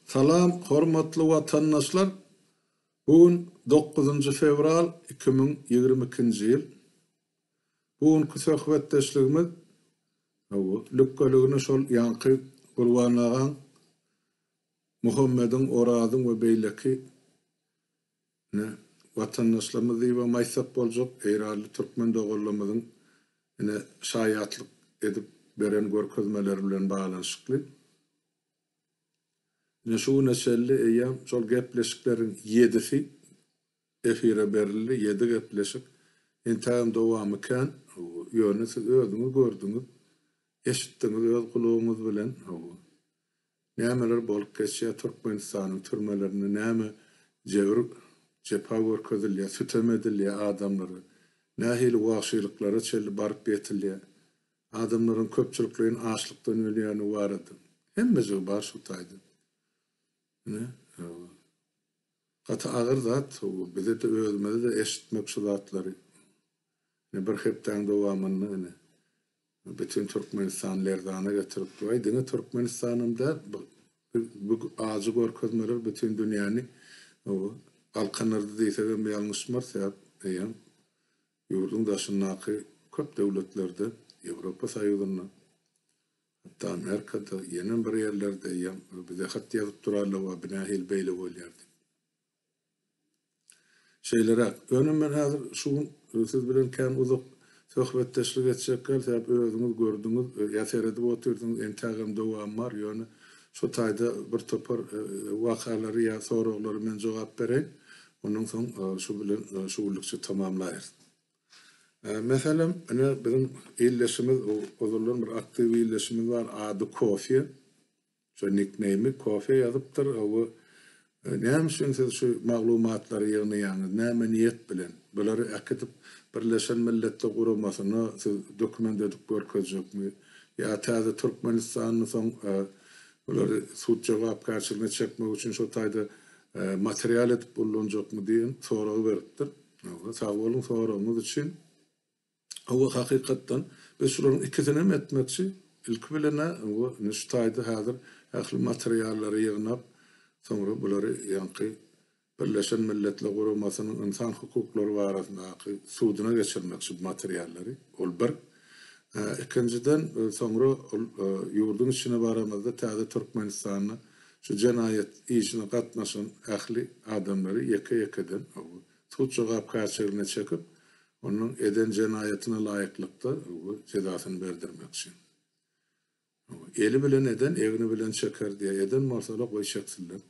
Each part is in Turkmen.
Salam hormatly watandaşlar! Bu gün dokuzynjy fewral 2022-nji ýyl. Bu günki söhbetdeşligimiz lükgeligine şol ýaňky Gurban agaň, Muhammediň, Orazyň we beýleki ine watandaşlarymyz diýibem aýtsak boljak eýranly türkmen doganlarymyzyň ine şaýatlyk edip beren görkezmeleri bilen baglanyşykly. Ine şu güne çenli eýýäm şol gepleşikleriň ýedisi efire berildi, ýedi gepleşik. Entägem dowamy kän. Ýöne siz özüňiz gördüňiz, eşitdiňiz öz gulagyňyz bilen. Nämeler bolup geçýär Türkmenistanyň türmelerinde, näme jebir, jepa görkezilýär, sütem edilýär adamlara, nähili wagşylyklara çenli baryp ýetilýär. Adamlaryň köpçülikleýin açlykdan ölýäni barada. Hemmejigi bar şu taýda. Ine, gaty agyr zat, bize-de özümize-de eşitmek şu zatlary. Ine, bir hepdäň dowamynda ine, bütin Türkmenistany lerzana getirip, aý diňe Türkmenistanam däl, bu ajy görkezmeler bütin dünýäni galkynyrdy diýsegem ýalňyşmarys, sebäp eýýäm Ýurduň daşyndaky köp döwletlerde, Ýewropa Soýuzynda, hatda Amerikada, ýenem bir ýerlerde eýýäm bize hat ýazyp durarlar, Wa, bi nähili beýle bolýar diýip. Şeýleräk. Ýöne men häzir şu gün siz bilen kän uzak söhbetdeşlik etjek däl, sebäp özüňiz gördüňiz, ýa seredip otyrsyňyz, entägem dowam bar, ýöne şu taýda bir topar wakalary ýa soraglary men jogap bereýin. Ondan soň şu bilen şu günlükçe tamamlaýarys. Meselem, ine biziň ildeşimiz, ozaldan bir aktiw ildeşimiz bar, ady Kofe. Şo nikneými Kofe ýazypdyr. Hawa, näme üçin siz şu maglumatlary ýygnaýaňyz, näme niýet bilen? Bulary äkidip Birleşen Milletler Guramasyna siz dokument edip görkezjekmi? Ýa täze Türkmenistanda soň bulary sud jogapkärçiligine çekmek üçin şo taýda Material edip ullanjakmy diýen soragy beripdir. Hawa, sag boluň soragyňyz üçin. Hawa, hakykatdan biz şularyň ikisinem etmekçi. Ilki bilen-ä, hawa, indi şu taýda häzir ähli materiallary ýygnap, soňra bulary ýaňky Birleşen Milletler Guramasynyň ynsan hukuklary barasyndaky suduna geçirmekçi bu materiallary. Ol bir. Ikinjiden, soňra ol ýurduň içine baramyzda täze Türkmenistanda şu jenaýat işine gatnaşan ähli adamlary ýeke-ýekeden sud jogapkärçiligine çekip, onuň eden jenaýatyna laýyklykda jezasyny berdirmekçi. Eli bilen eden, egni bilen çeker diýýär. Eden bolsalar, goý çeksinler.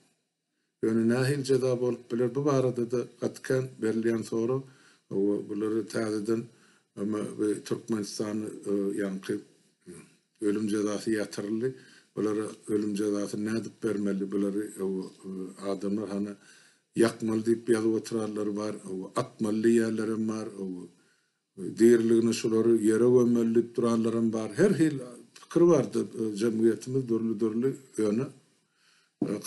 Ýöne nähili jeza bolup biler, bu barada-da gaty kän berilýän sorag. Hawa, bulary täzeden bu Türkmenistanda ýaňky ölüm jezasy ýatyryldy. Bulara ölüm jezasyny nädip bermeli, bulary adamlar hany ýakmaly diýip ýazyp oturanlary bar, atmaly diýýänlerem bar. Diriligine şulary ýere gömmeli diýip duranlaram bar. Her hili pikir bardy jemgyýetimiz dürli-dürli ýöne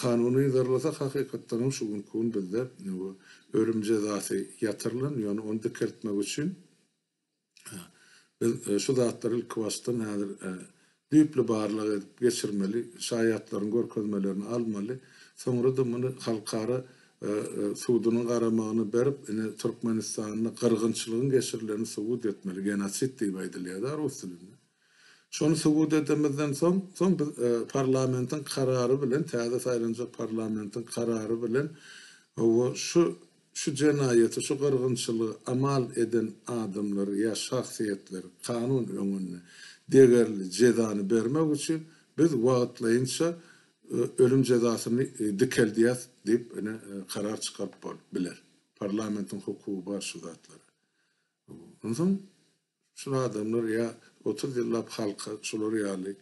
kanuny yzarlasak hakykatdanam şu günki gün bizde ölüm jezasy ýatyrylan ýöne ony dikeltmek üçin biz şu zatlary ilkibaşdan häzir düýpli barlag edip geçirmeli, şaýatlaryň görkezmelerini almaly, soňra-da muny halkara sudunyň garamagyna berip, ine, Türkmenistanda gyrgynçylygyň geçirilenini subut etmeli, genosid diýip aýdylýar-da rus dilinde. Şony subut edemizden soň, soň biz parlamentiň karary bilen, täze saýlanjak parlamentiň karary bilen, hawa, şu Şu jenaýaty, şu gyrgynçylygy amal eden adamlary ýa şahsyýetleri kanun öňünde degerli jezany bermek üçin biz wagtlaýynça ölüm jezasyny dikeldýäs diýip ine karar çykaryp bolup biler. Parlamentiň hukugy bar şu zatlara. Onsoň Şul adamlar ýa 30 ýyllap halka şular ýaly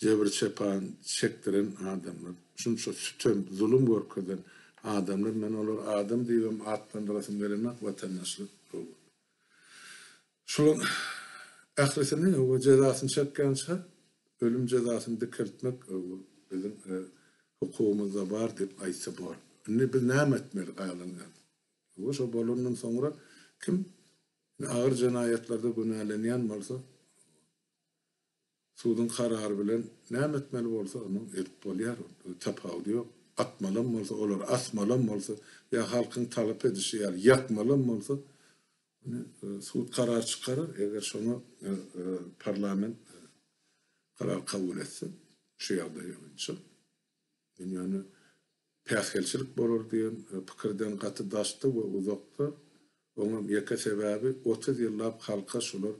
jebir-çepan çekdiren adamlar, şunça sütem, zulum görkezen adamlar, men olary adam diýibem atlandyrasym gelenok, watandaşlar. Şularyň ählisini jezasyny çekýänçä ölüm jezasyny dikeltmek biziň hukugymyzda bar diýip aýtsa bor. Indi biz näme etmeli galan Hawa, şo bolandan soňra kim agyr jenaýatlarda günälenýän bolsa, Suduň karary bilen näme etmeli bolsa onuň edip bolýar, tapawudy ýok. Atmalam bolsa, olary asmalam bolsa, ýa halkyň talap edişi ýaly ýakmalam bolsa, ony sud karar çykarar, eger şoňa parlament karar kabul etse şu ýagdaý boýunça. Men ýöne päsgelçilik bolar diýen pikirden gaty daşda we uzakda. Oňam ýeke sebäbi 30 ýyllap halka şular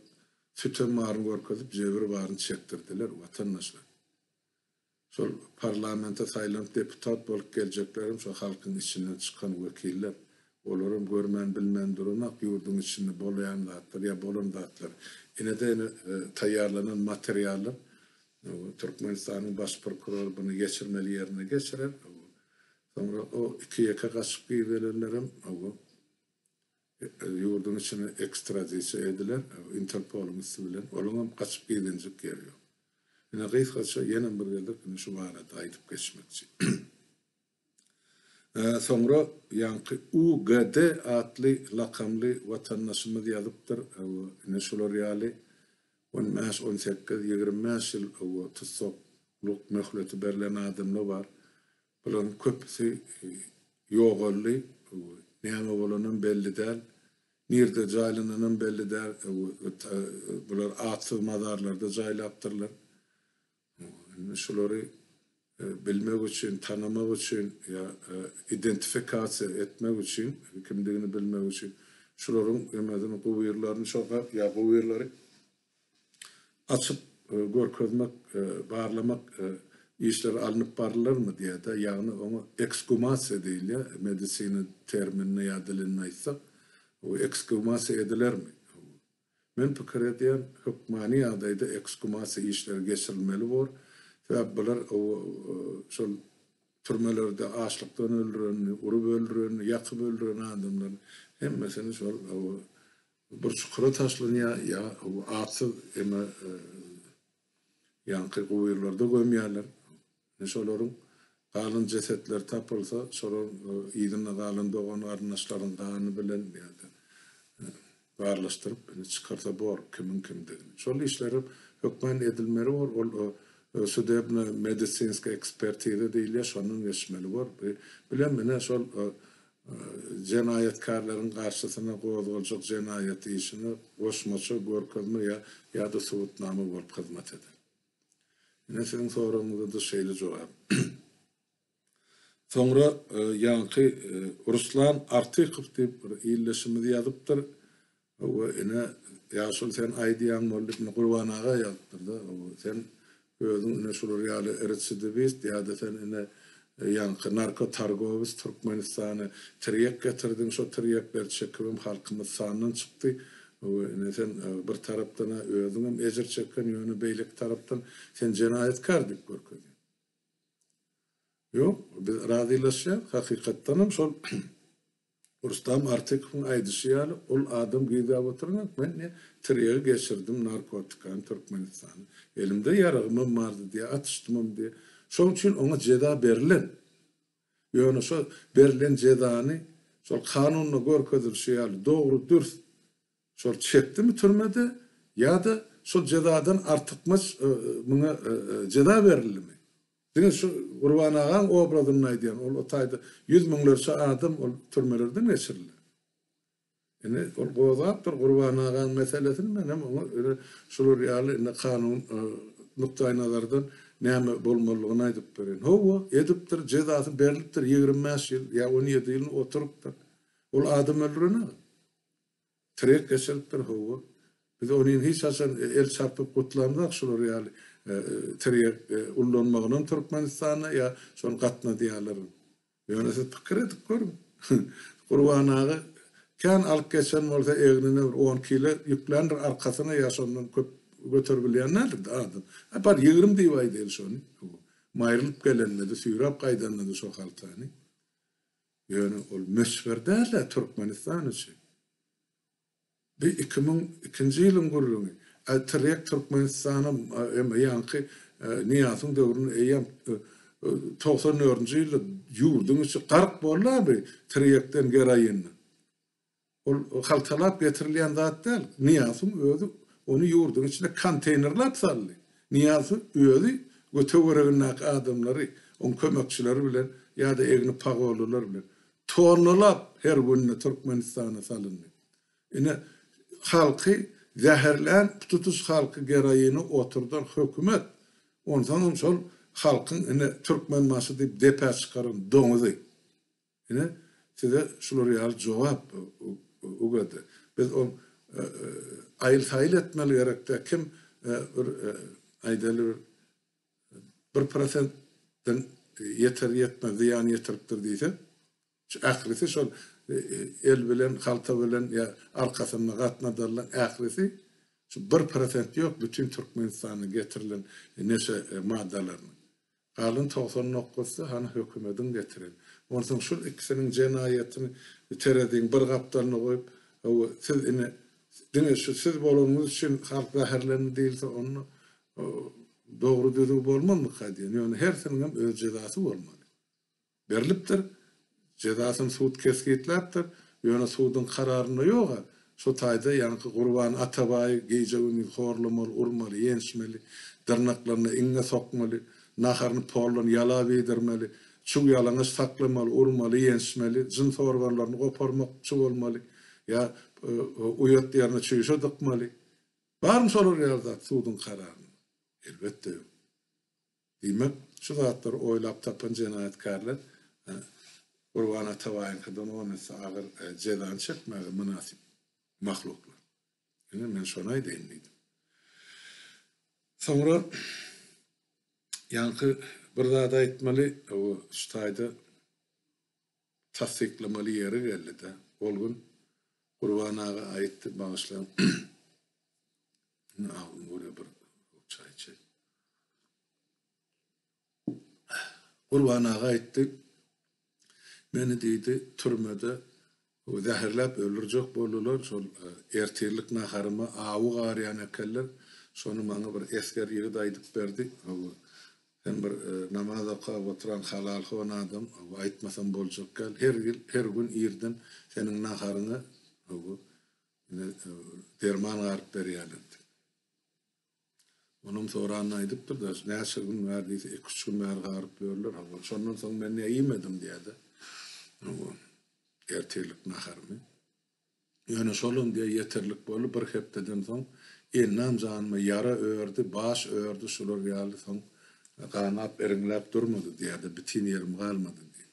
sütem baryny görkezip jebir baryny çekdirdiler watandaşlar. Şol parlamente saýlanyp deputat bolup geljeklerem şo halkyň içinden çykan wekiller. Olaram görmän bilmän duranok ýurduň içinde bolaýan zatlar ýa bolan zatlar. Inede ine taýýarlanan materiallar Türkmenistanyň baş prokurory buny geçirmeli ýerine geçirer. Soňra o iki-ýeke gaçyp gizelenlerem ýurduň içine ekstradisiýa ediler, Interpolyň üsti bilen. Olaňam gaçyp gizenjik ýeri ýok. Ine gysgaça ýenem bir gezek ine şu barada aýdyp geçmekçi. Soňra ýaňky UGD atly lakamly watandaşymyz ýazypdyr, ine şular ýaly on bäş, on sekiz, 25 ýyl tussaglyk möhleti berlen adamlar bar. Bularyň köpüsi ýogaldy, näme bolanam belli däl, nirde jaýlananam belli däl, bular atsyz mazarlarda jaýlapdyrlar. Indi şulary bilmek üçin, tanamak üçin ýa identifikasiýa etmek üçin, kimdigini bilmek üçin şularyň emesini, gubyrlaryny şo ýa gubyrlary açyp görkezmek, barlamak işleri alnyp barylarmy diýýär-de, ýagny oňa eksgumasiýa diýilýär, medisina termininde ýa dilinde aýtsak, eksgumasiýa edilermi? Men pikir edýän, hökmany ýagdaýda eksgumasiýa işleri geçirilmeli bor. Sebäp bular şol türmelerde açlykdan öldürenini, urup öldürenini, ýakyp öldüren adamlaryň hemmesini şol bir çukura taşlanýar ýa atsyz eme ýaňky guýularda gömýärler. Ine şolaryň galan jesetleri tapylsa, şolaryň yzynda galan dogan-garyndaşlaryň gany bilen ýa-da barlaşdyryp ine çykarsa bor kimiň kimdigini. Şol işlerem hökman edilmeli bor. Ol sudebno-medisinskiý ekspertiza diýilýär, şondan geçmeli bor. Bilem ine şol jenaýatkarlaryň garşysyna gozgaljak jenaýat işine goşmaça görkezme ýa ýa-da subutnama bolup hyzmat eder. Ine siziň soragyňyza-da şeýle jogap. Soňra ýaňky Ruslan Artykow diýip bir ildeşimiz ýazypdyr. Hawa, ine, ýaşuly sen aýdýaň boldy, indi Gurban aga ýazypdyr-da, hawa, sen özüň ine şular ýaly residiwist ýa-da sen ine ýaňky narkotorgowis Türkmenistana tirýek getirdiň, şo tirýekleri çekibem halkymyz sandan çykdy. Hawa, ine sen bir tarapdan-a özüňem ejir çeken, ýöne beýleki tarapdan sen jenaýatkär diýip görkezýäň. Ýok, biz razylaşýas, hakykatdanam şol Rustam Artykowyň aýdyşy ýaly, ol adam gizläp oturanok, men ne tirýegi geçirdim narkotikany Türkmenistana. Elimde ýaragymam bardy diýýär, atyşdymam diýýär. Şoň üçin oňa jeza berlen. Ýöne şo berlen jezany şol kanunda görkezilişi ýaly dogry dürs şol çekdimi türmede ýa-da şol jezadan artykmaç muňa jeza berildimi? Diňe şu Gurban agaň obrazynda aýdýan, ol o taýda ýüz müňlerçe adam ol türmelerden geçirildi. Indi ol gozgapdyr Gurban agaň meselesini, men hem oňa öle şular ýaly indi kanun nukdaýnazardan näme bolmalydygyny aýdyp bereýin. Hawa, edipdir, jezasy berlipdir, 25 ýyl ýa 17 ýylyny oturypdyr. Ol adam öldüren-ä. Trek geçiripdir hawa. Biz onyň hiç haçan el çarpyp gutlamzok şular ýaly tirýek ullanmagynam Türkmenistanda ýa şony gatnadýarlaram. Ýöne siz pikir edip görüň. Gurban aga kän alyp geçen bolsa egnine bir on kile ýükländir arkasyna ýa şondan köp göterip bilýän däldir-de adam. A bar 20 diýip aýdaýly şony. Maýrylyp gelende-de süýräp gaýdanda-da şo haltany. Ýöne ol möçber däl-ä Türkmenistan üçin. Bu 2002-nji ýylyň gürrüňi. A tirýek Türkmenistana hem ýaňky Nyýazyň döwründe eýýäm 94-nji ýylda ýurduň içi gark boldy-a bu tirýekden, geroinden. Ol haltalap getirilýän zat däl. Nyýazowyň özi ony ýurduň içine konteýnerläp saldy. Nyýazow özi we töweregindäki adamlary, oň kömekçileri bilen ýa-da egni pagonlylar bilen tonnalap her günde Türkmenistana salyndy. Ine, halky zäherlän, tutuş halky geroine oturdan hökümet, onsoňam şol halkyň ine Türkmenbaşy diýip depä çykaran doňuzy. Ine, size şular ýaly jogap ugady. Biz ol aýyl-saýyl etmeli gerekdä, kim bir aýdaly bir bir prosentden ýeter-ýetmez zyýan ýetiripdir diýsek, şu ählisi şol el bilen, halta bilen ýa arkasynda gatnadarlaň ählisi şu bir prosent ýok bütin Türkmenistana getirilen neşe maddalarynyň. Galan 90 nokgasy hany hökümediň getiren. Onsoň şul ikisiniň jenaýatyny tereziň bir gapdalyna goýup, hawa, siz ine, diňe şu siz bolanyňyz üçin halk zäherlendi diýilse, onda dogry düzüw bolmazmyka diýen. Ýöne hersiniňem öz jezasy bolmaly. Berlipdir. Jezasyny sud kesgitläpdir. Ýöne suduň kararynda ýog-a. Şo taýda ýaňky Gurban Atabaýy gije-gündiz horlamaly, urmaly, ýençmeli, dyrnaklaryna iňňe sokmaly, naharyny poldan ýalap iýdirmeli, çuw ýalaňaç saklamaly, urmaly, ýençmeli, jyns organlaryny goparmakçy bolmaly, ýa uýat ýerine çüýşe dykmaly. Barmy şolar ýaly zat suduň kararynda? Elbetde ýok. Diýmek, şu zatlary oýlap tapan jenaýatkärler Gurban Atabaýyňkydan on esse agyr jezany çekmäge mynasyp mahluklar. Ine, men şony aýdaýyn diýdim. Soňra ýaňky bir zat aýtmaly, şu taýda tassyklamaly ýeri geldi-de. Ol gün Gurban aga aýtdy, bagyşlaň. Indi agzym gurýar bir çaý içeýin. Gurban aga aýtdy, meni diýdi, türmede zäherläp öldürjek boldular, şol ertirlik naharyma awy garýan ekenler, şony maňa bir esger ýigit aýdyp berdi. Sen bir namaz okap oturan halalhon adam, aýtmasam boljak däl, her ýyl, her gün irden seniň naharyňa derman garyp berýärler diýip. Onam soranda aýdypdyr-da, näçe gün bäri diýse, iki-üç gün bäri garyp ýörler, hawa, şondan soň men ne iýmedim diýýär-de, hawa, ertirlik naharymy. Ýöne şolam diýýär, ýeterlik boldy, bir hepdeden soň endam-janyma ýara ördi, baş ördi, şular ýaly soň ganap, iriňläp durmady diýýär-de, bitin ýerim galmady diýýär.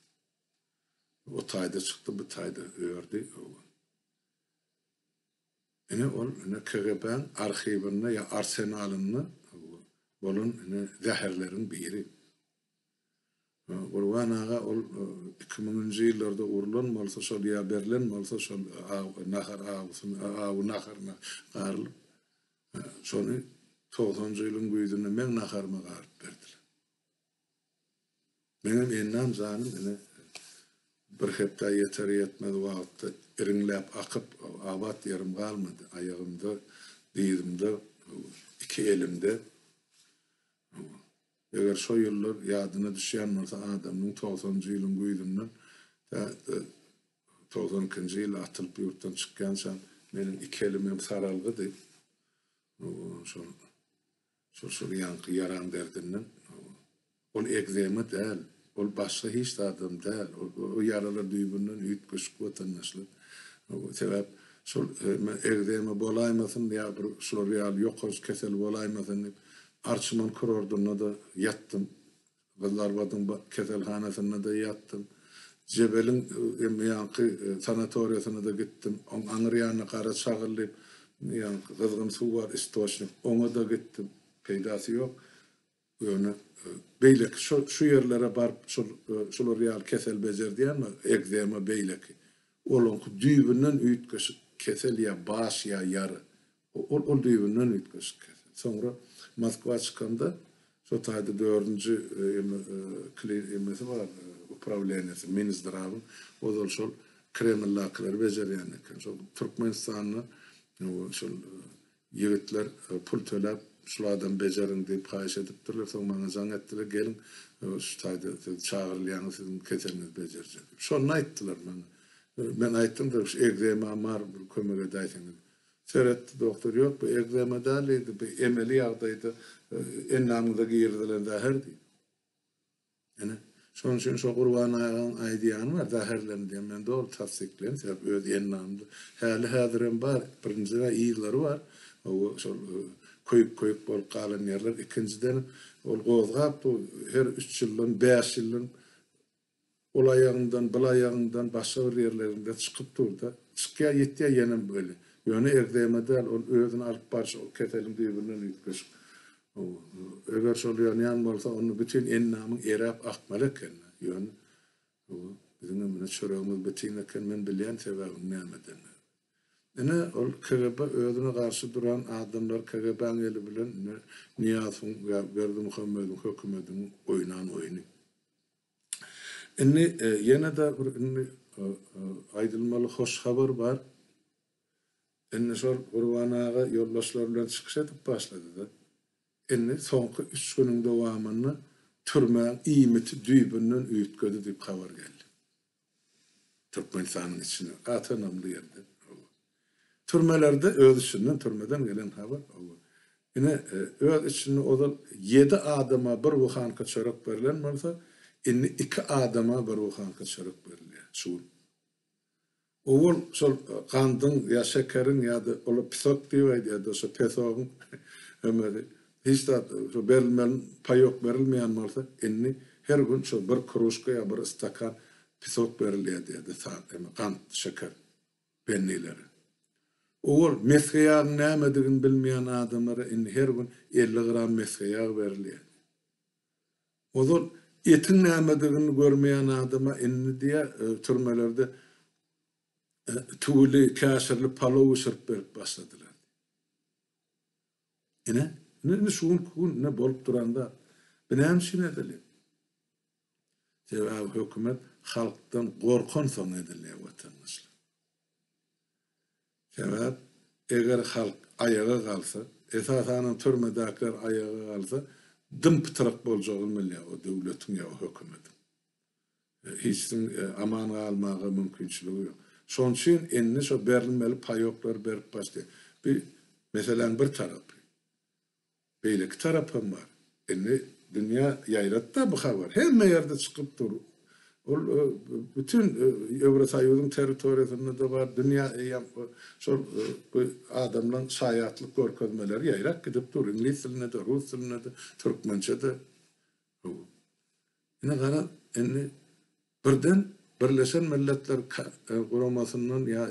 O taýda çykdy, bu taýda ördi, hawa. Ine ol ine KGB-niň arhiwinde ýa arsenalynda bolan ine zäherleriň biri. Gurban aga ol iki müňünji ýyllarda urlan bolsa şol ýa berlen bolsa şol aw nahar awusyny awy naharyna garylyp şony togsanjy ýylyň güýzünde meň naharyma garyp berdiler. Meňem ennam janym ine bir hepdä ýeter-ýetmez wagtda iriňläp akyp, abat ýerim galmady. Aýagymda, dyzymda, iki elimde. Eger şo ýyllar ýadyna düşýän bolsa adamyň togsanynjy ýylyň güýzünden tä 92-nji ýyl atylyp ýurtdan çykýançam meniň iki elim hem saralgydy. Şol Şol şol ýaňky ýaraň derdinden. Ol ekzema däl. Ol başga hiç zadam däl. O ýaralar düýbünden üýtgeşik watandaşlar. Sebäp şol ekzema bolaýmasyn ýa bir şular ýaly ýokanç kesel bolaýmasyn diýip Arçman kurordynda-da ýatdym. Gyzylarbadyň keselhanasynda-da ýatdym. Jebeliň ýaňky sanatoriýasyna-da gitdim. Oň aňry ýanynda Gara çagyl diýip, ýaňky gyzgyn suw bar, istoçnik, oňa-da gitdim. Peýdasy ýok. Ýöne beýleki şu şu ýerlere baryp şol şular ýaly kesel bejerdýän bar, ekzema beýleki. Olaňky düýbünden üýtgeşik kesel ýa baş ýa ýara. Ol ol düýbünden üýtgeşik kesel. Soňra Moskwa çykanda şo taýda dördünji kli emesi bar, uprawleniýesi, Minzdrawyň, ozal şol Kremldäkileri bejerýän eken. Şol Türkmenistanda şol ýigitler pul töläp şul adamy bejeriň diýip haýyş edipdirler. Soň maňa jaň etdiler, geliň şu taýda siz çagyrylýaňyz, siziň keseliňizi bejerjek diýip. Şonda aýtdylar maňa. Men aýtdym-da, şu ekzemam bar, bir kömek edäýseňiz. Seretdi doktor, ýok bu egzema däl diýdi, bu emeli ýagdaýda endamyňyza girizilen zäher diýdi. Ine, şonuň üçin şo Gurban agaň aýdýany bar, zäherlendi diýen, men doly tassyklaýan, sebäbi öz endamymda häli-häzirem bar, birinjiden yzlary bar, hawa, şol köýük-köýük bolup galan ýerler, ikinjidenem ol gozgap dur, her üç ýyldan, bäş ýyldan ol aýagyňdan, bul aýagyňdan, başga bir ýerleriňden çykyp dur-da, çykýar, ýitýär ýenem weli. Ýöne ekzema däl, ol özüni alyp barşy ol keseliň düýbünden üýtgeşik. Eger şol ýanýan bolsa, onda bütin endamyň eräp akmaly eken-dä. Ýöne, biziňem ine çöregimiz bitin eken, men bilýän sebäbiniň nämedendigini. Ine, ol KGB özüne garşy duran adamlar KGB-niň eli bilen ine Nyýazowyň ýa Berdimuhamedowyň hökümediniň oýnan oýny. Indi ýene-de bir indi aýdylmaly hoş habar bar. Indi şol Gurban aga ýoldaşlary bilen çykyş edip başlady-da. Indi soňky üç günüň dowamynda türmäň iýmiti düýbünden üýtgedi diýip habar geldi. Türkmenistanyň içinde gaty ynamly ýerde. Türmelerde öz içinden türmeden gelen habar. Ine, öz içinde ozal ýedi adama bir buhanka çörek berlen bolsa, indi iki adama bir buhanka çörek berilýär şu gün. Owal şol gandyň ýa şekeriň ýa-da olar pisok diýip aýdýardy, şo pesogyň ömeri hiç zat şo berilmeli paýok berilmeýän bolsa, indi her gün şo bir kruşka ýa bir stakan pisok berilýär diýýärdi, gant, şeker bendilere. Owal mesge ýagyň nämedigini bilmeýän adamlara indi her gün 50 gram mesge ýag berilýär. Ozal etiň nämedigini görmeýän adama indi diýýär, türmelerde tüwüli, käşirli palaw bişirip berip başladylar. Ine, indi şu günki gün ine bolup duran zat. Bu näme üçin edilýär? Sebäbi hökümet halkdan gorkansoň edilýär watandaşlar. Sebäp, eger halk aýaga galsa, esasanam türmedäkiler aýaga galsa, dym-pytrak boljagyny bilýär o döwletiň ýa o hökümetiň. Hiç kimiň aman galmaga mümkinçiligi ýok. Şonuň üçin indi şo berilmeli paýoklary berip başlaýar. Bu meseläň bir tarapy. Beýleki tarapam bar. Indi dünýä ýaýratda bu habar. Hemme ýerde çykyp dur. Ol bütin Ýewrosoýuzyň territoriýasynda-da bar. Dünýä eýýäm şol bu adamlaň şaýatlyk görkezmeleri ýaýrap gidip dur. Iňlis dilinde-de, rus dilinde-de, türkmençe-de. Ine gara, indi Birden Birleşen Milletler Guramasyndan ýa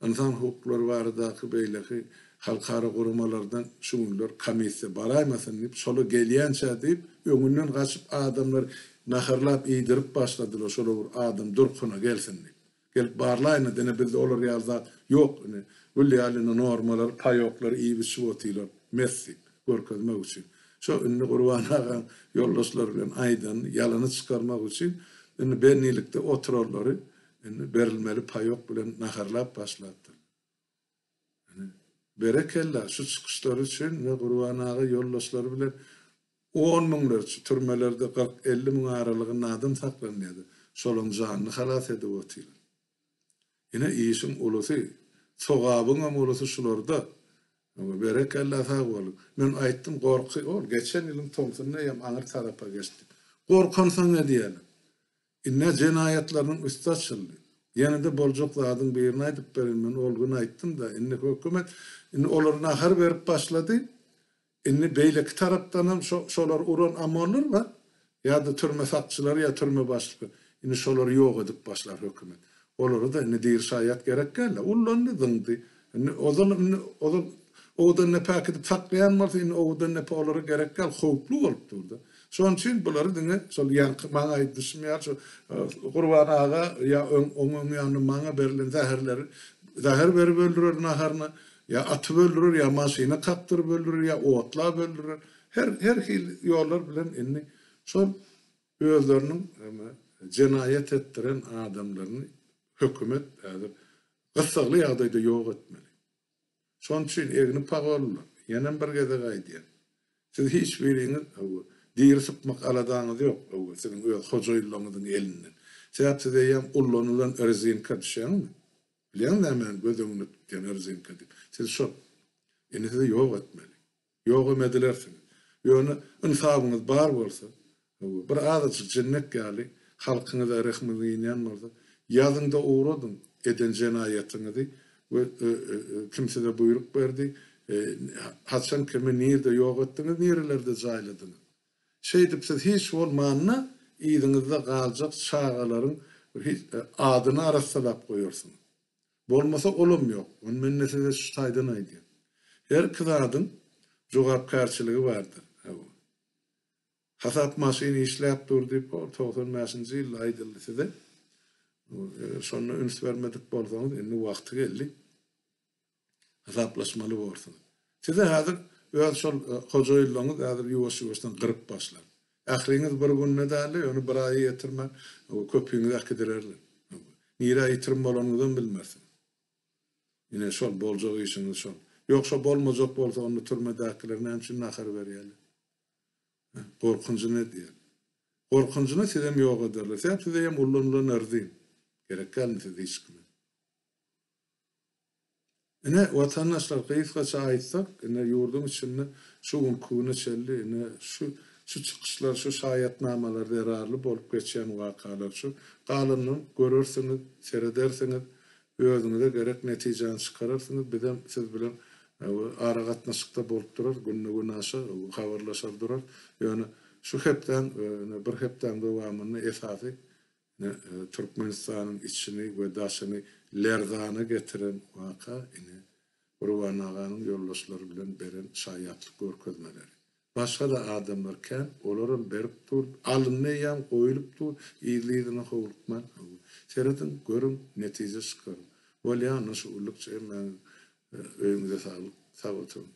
ynsan hukuklary baradaky beýleki halkara guramalardan şu günler komissiýa baraýmasyn diýip, şola gelýänçä diýip, öňünden gaçyp adamlary naharlap iýdirip başladylar, şola bir adam durkuna gelsin diýip. Gelip barlaýyn-da, ine bizde olar ýaly zat ýok, ine gül ýaly ine normalary, paýoklary iýip-içip otyrlar, mes diýip, görkezmek üçin. Şo indi Gurban agaň ýoldaşlary bilen aýdanyny ýalana çykarmak üçin indi bendilikde oturanlary indi berilmeli paýok bilen naharlap başlapdyr. Ine, berekella, şu çykyşlary üçin ine Gurban aga ýoldaşlary bilen on müňlerçe, türmelerde 40-50 müň aralygynda adam saklanýardy. Şolaň janyny halas edip otyrlar. Ine işiň ulusy, sogabyňam ulusy şularda. Berekella sag boluň. Men aýtdym gorky ol geçen ýylyň tomsunda hem aňyr tarapa geçdi. Gorkansoň edýäler. Indä jenaýatlarynyň üsti açyldy. Ýene-de boljak zadyň birini aýdyp bereýin men ol gün aýtdym-da indi hökümet indi olara nahar berip başlady. Indi beýleki tarapdanam şo şolary uran omonlar bar. Ýa-da türme sakçylary ýa türme başlyklary. Indi şolary ýok edip başlar hökümet. Olara-da indi diri şaýat gerek däl-de. Ullandy, zyňdy. Indi ozal indi ozal Owadandepe äkidip saklaýan bolsa indi Owadandepe olara gerek däl, howply bolup dur-da. Şonuň üçin bulary diňe şol ýaňky maňa aýdyşym ýaly şo Gurban aga ýa öň oň öň ýanynda maňa berlen zäherleri zäher berip öldürer naharyna, Ýa atyp öldürer, ýa maşyna kakdyryp öldürer, ýa otlap öldürer. Her her hili ýollar bilen indi şol özleriniň jenaýat etdiren adamlaryny hökümet häzir gyssagly ýagdaýda ýok etmeli. Şonuň üçin egni pagonlylar, ýenem bir gezek aýdýan, siz hiç biriňiz hawa, diri sypmak aladaňyz ýok, hawa, siziň öz hojaýynlaryňyzyň elinden. Sebäp siz eýýäm ullanylan rezinka düşýäňizmi? Bilýäňiz nämäni göz öňünde tutýan rzynka diýip. Siz şol. Indi sizi ýok etmeli. Ýogam edilersiňiz. Ýöne ynsabyňyz bar bolsa, hawa, bir azajyk jinnek ýaly halkyňyza rehmiňiz inýän bolsa, ýazyň-da ugradyň eden jenaýatyňyzy we kim size buýruk berdi, haçan kimi nirde ýok etdiňiz, nirelerde jaýladyňyz. Şeýdip siz hiç bolmanda yzyňyzda galjak çagalaryň adyny arassalap goýarsyňyz. Bolmasa olam ýok. Ony men-de size şu taýdan aýdýan. Her iki zadyň jogapkärçiligi bardyr. Hawa. Hasap maşyny işläp dur diýip ol 95-nji ýylda aýdyldy size. Eger şonda üns bermedik bolsaňyz indi wagty geldi. Hasaplaşmaly borsuňyz. Size häzir öz şol hojaýynlaryňyz häzir ýuwaş-ýuwaşdan gyryp başlar. Ähliňiz bir günde dälde, ýöne bir aýa ýetirmän köpüňizi äkidirerler. Nirä ýitirim bolanyňyzam bilmersiňiz. Ine şol boljak işiňiz şol. Ýok şo bolmajak bolsa onda türmedäkiler näme üçin nahar berýärler? Gorkunjyny edýär. Gorkunjyny sizem ýok ederler. Sebäp size hem ullanylan erzin. Gerek dälmi siz hiç kime? Ine, watandaşlar, gysgaça aýtsak, ine, ýurduň içinde şu günki güne çenli, ine, şu, şu çykyşlar, şu şaýatnamalar zerarly bolup geçýän wakalar şu. Galanyny görersiňiz, seredersiňiz, özüňize gerek netijäni çykararsyňyz, bizem siz bilen aragatnaşykda bolup durarys, günde-günaşa habarlaşar durarys. Ýöne şu hepdäň, ine, bir hepdäň dowamynda esasy Ine, Türkmenistanyň içini we daşyny lerzana getiren waka, ine, Gurban aganyň ýoldaşlary bilen beren şaýatlyk görkezmeleri. Başga-da adamlar kän, olaram berip dur, alyndy eýýäm, goýulyp dur, yzly-yzyna howlukman. Serediň, görüň, netije çykaryň. Bolýa, onda şu günlükçe hemmäňiz öýüňize saglyk, sag oturyň.